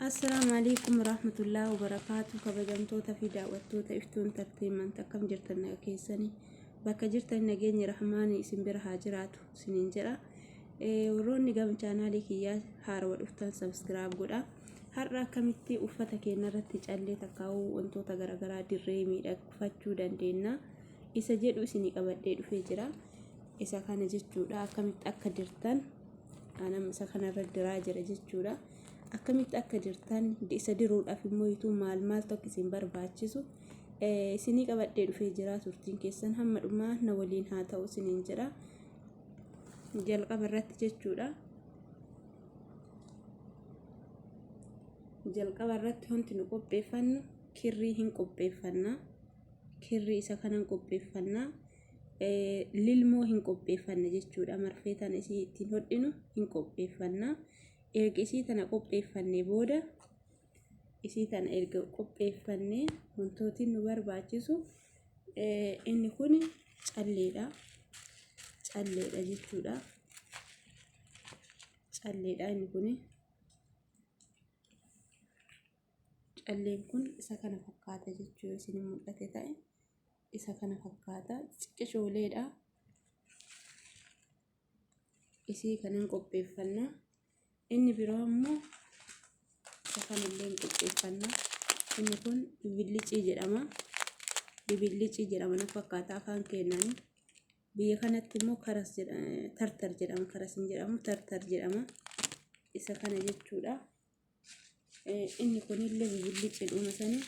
Assalaamu alaikum warahmatullahi wabarakaatu. Kabajamtoota fi daawwattoota Iftuu Entertainment, akkam jirtan? Naga keessanii? Bakka jirtan nageenyi rahmaanii isin bira haa jiraatu isiniin jedha. Warroonni gama chaanaalii kiyyaa haarawa dhuftan subscribe godha. Har'a akkamitti uffata keenya irratti callee takkaa'uu wantoota garaagaraa dirree miidhagfachuu dandeenya isa jedhu isinii qabadhee dhufee jira. Isa kana jechuudha, akkamitti akka dirtan anam isa kanarra diraa jira jechuudha. Akkamitti akka dirtan, isa diruudhaaf immoo ituu maal maaltu akka isin barbaachisu isinii qabadhee dhufee jira. Turtiin keessan hamma dhumaa na waliin haa ta'u isiniin jedha. Jalqaba irratti jechuudha. Jalqaba irratti wanti nu qopheeffannu kirrii hin qopheeffanna. Kirrii isa kanan qopheeffanna. Lilmoo hin qopheeffanna jechuudha. Marfee tana isii ittiin hodhinu hin qopheeffanna. Erga isii tana qopheeffannee booda, isii tana erga qopheeffannee, wantootiin nu barbaachisu inni kun calleedha. Calleedha jechuudha. Calleedha inni kun. Calleen kun isa kana fakkaata jechuu yoo isin mul'ate ta'e, isa kana fakkaata. Xiqqishooleedha. Isii kanan qopheeffanna. Inni biroo immoo isa kanallee hin qopheeffanna. Inni kun bibillicii jedhama. Bibillicii jedhama na fakkaata afaan keenyaan. Biyya kanatti immoo karas jedhama, tartar jedhama, karas hin jedhamu, tartar jedhama. Isa kana jechuudha. Inni kunillee bibillicii dhuma sanii,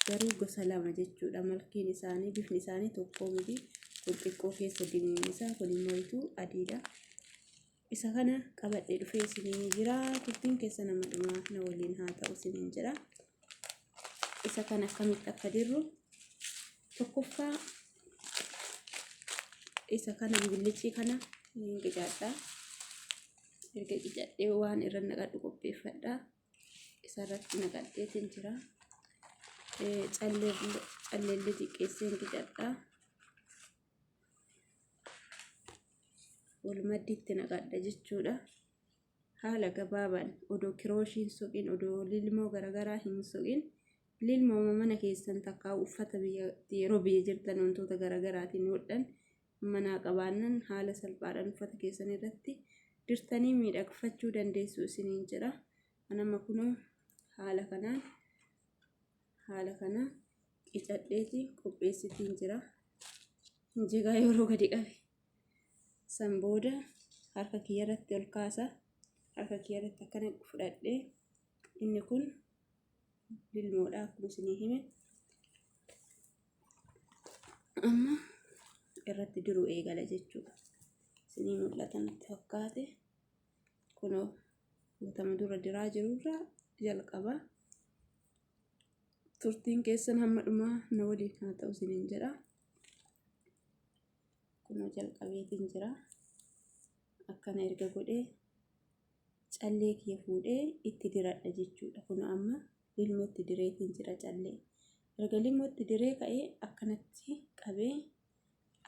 garuu gosa lama jechuudha. Malkiin isaanii, bifni isaanii tokko miti. Kun xiqqoo keessa dimimmisaa, kun immoo ituu adiidha. Isa kana qabadhee dhufee isinii jira. Turtiin keessa nama dhumaa na waliin haa ta'u isiniin jedha. Isa kana akkamitti akka dirru, tokkoffaa isa kana bibillicii kana hin qicaadha. Erga qicadhee waan irra naqadhu qopheeffadha. Isa irratti naqadheetiin jira. Calleellee xiqqeessee hin qicadha. Wal maddiitti naqadha jechuudha. Haala gabaabaan odoo kirooshii hin soqin, odoo lilmoo garaagaraa hin soqin, lilmoo mana keessan takkaa uffata biyya yeroo biyya jirtan wantoota garaagaraatiin hodhan manaa qabaannan, haala salphaadhaan uffata keessan irratti dirtanii miidhagfachuu dandeessu isiniin jedha. Anamma kunoo haala kanaan haala kana qicadheeti qopheessitiin jira. Jigaa yeroo gadi qabe san booda harka kiyya irratti ol kaasa. Harka kiyya irratti akkana fudhadhee, inni kun lilmoodha akkuma isinii hime. Amma irratti diruu eegala jechuudha. Isinii mul'ata natti fakkaate. Kunoo guutama dura diraa jirurraa jalqaba. Turtiin keessan hamma dhumaa na waliin haa ta'u isiniin jedha. Kunoo jalqabeetiin jira. Akkana erga godhee callee kiyya fuudhee itti diradha jechuudha. Kunoo amma lilmootti direetiin jira callee. Erga lilmootti diree ka'ee akkanatti qabee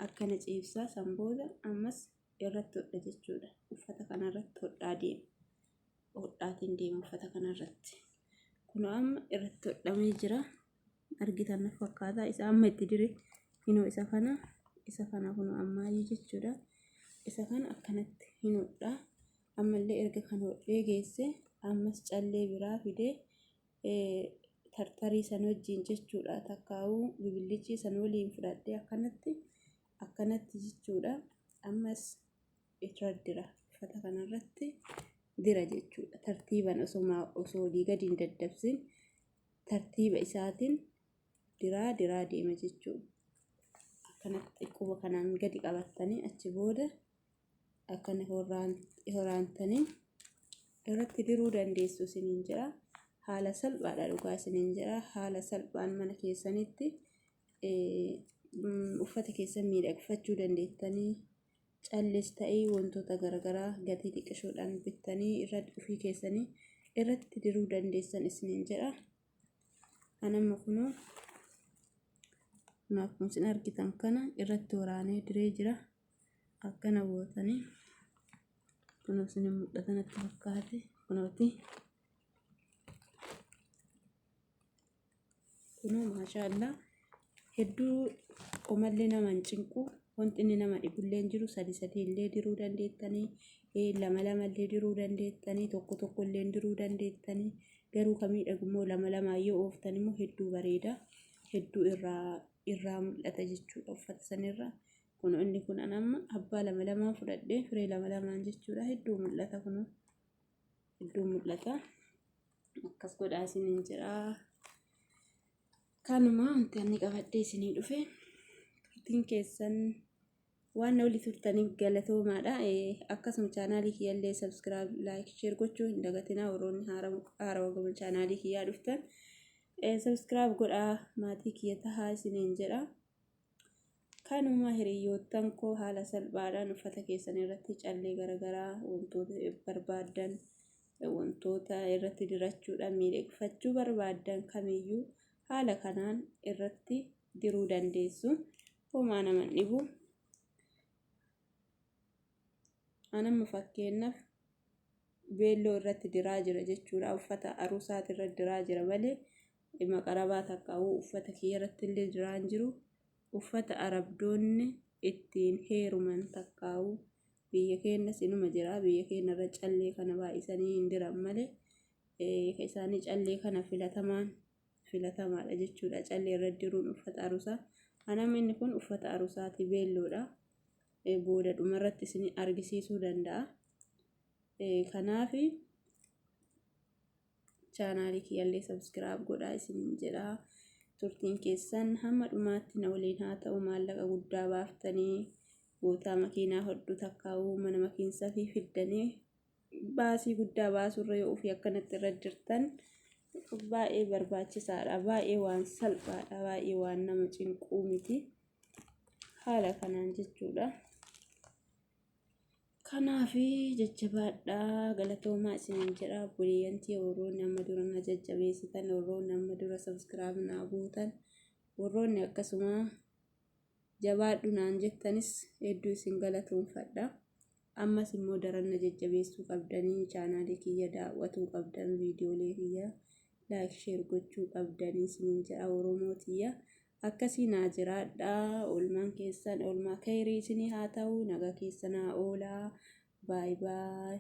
akkana ciibsaa, san booda ammas irratti hodha jechuudha. Uffata kanarratti hodhaa deema. Hodhaatiin deema uffata kanarratti. Kunoo amma irratti hodhamee jira. Argitan na fakkaata. Isa amma itti dire hinoo isa kana kunoo ammaayyuu jechuudha. Isa kana akkanatti hin hodhaa. Ammallee erga kan hodhee geesse ammas callee biraa fidee tartarii san wajjin jechuudha. Takkaa'uu bibillicii san waliin fudhadhee akkanatti akkanatti jechuudha. Ammas irra dira, uffata kanarratti dira jechuudha. Tartiiban osoo olii gadi hin daddabsin tartiiba isaatiin diraa diraa deema jechuudha. Akkanatti quba kanaan gadi qabattanii achi booda akkana horaantanii irratti diruu dandeessu isiniin jedha. Haala salphaadha dhugaa isiniin jedha. Haala salphaan mana keessanitti uffata keessan miidhagfachuu dandeettanii, callees ta'ee wantoota garaagaraa gatii xiqqishoodhaan bittanii irratti ofii keessanii irratti diruu dandeessan isiniin jedha. Anamma kunoo akkuma isin argitan kana irratti waraanee diree jira. Akkana gootanii kunoo isin mul'ata natti fakkaate kunooti. Kunoo maashaallah hedduu omallee nama hin cinqu. Wanti inni nama dhibullee hin jiru. Sadi sadi illee diruu dandeettanii, lama lama illee diruu dandeettanii, tokko tokko illee diruu dandeettanii. Garuu kan miidhagu immoo lama lamaan yoo ooftan immoo hedduu bareeda. Hedduu irraa mul'ata jechuudha uffata sanirra. Kun inni kun an amma abbaa lama lamaan fudhadhee firee lama lamaan jechuudha. Hedduu mul'ata kunoo. Hedduu mul'ata. Akkas godhaa isiniin jira. Kanuma wanti ani qabadhee isinii dhufe turtiin keessan waan na waliin turtaniif galatoomaadha. Akkasuma chaanaalii kiyyallee subscribe, like, share gochuu hin dagatinaa. Warroonni haarawa gama chaanaalii kiyyaa dhuftan subscribe godhaa, maatii kiyya tahaa isiniin jedha. Kanuma hiriyoottan koo, haala salphaadhaan uffata keessan irratti callee garaagaraa, wantoota barbaaddan, wantoota irratti dirachuudhaan miidhagfachuu barbaaddan kamiyyuu haala kanaan irratti diruu dandeessu. Homaa nama hin dhibu. Anamma fakkeenyaaf beelloo irratti diraa jira jechuudha. Uffata aruusaati irratti diraa jira malee maqarabaa takkaa'uu uffata kiyya irratti illee diraa hin jiru. Uffata arabdoonni ittiin heeruman takkaa'uu biyya keenyas inuma jira. Biyya keenya irra callee kana baay'isanii hin diran malee isaanii callee kana filatamaan filatamaadha jechuudha. Callee irra diruun uffata aruusaa. Anamma inni kun uffata aruusaati, beelloodha. Booda dhumarratti isin argisiisuu danda'a. Kanaaf chaanaalii kiyyallee subscribe godhaa isiniin jedha. Turtiin keessan hamma dhumaatti na waliin haa ta'u. Maallaqa guddaa baaftanii gootaa makiinaa hodhu takkaa'uu mana makiinsaa fi fiddanii baasii guddaa baasurra yoo ofii akkanatti irra jirtan baay'ee barbaachisaadha. Baay'ee waan salphaadha. Baay'ee waan nama cinquu miti. Haala kanaan jechuudha. Kanaaf jajjabaadhaa, galatoomaa isiniin jedha. Obboleeyyantii, warroonni amma dura na jajjabeessitan, warroonni amma dura subscribe naa gootan, warroonni akkasuma jabaadhu naan jettanis hedduu isin galatoonfadha. Ammas immoo daran na jajjabeessuu qabdanii, chaanaalii kiyya daawwatuu qabdan, viidiyoolee kiyya like, share gochuu qabdanii isiniin jedha. Oromoo tiyya, akkasii naa jiraadha. Oolmaan keessan oolmaa kayrii isinii haa ta'u. Nagaa keessan haa oolaa. Bye bye.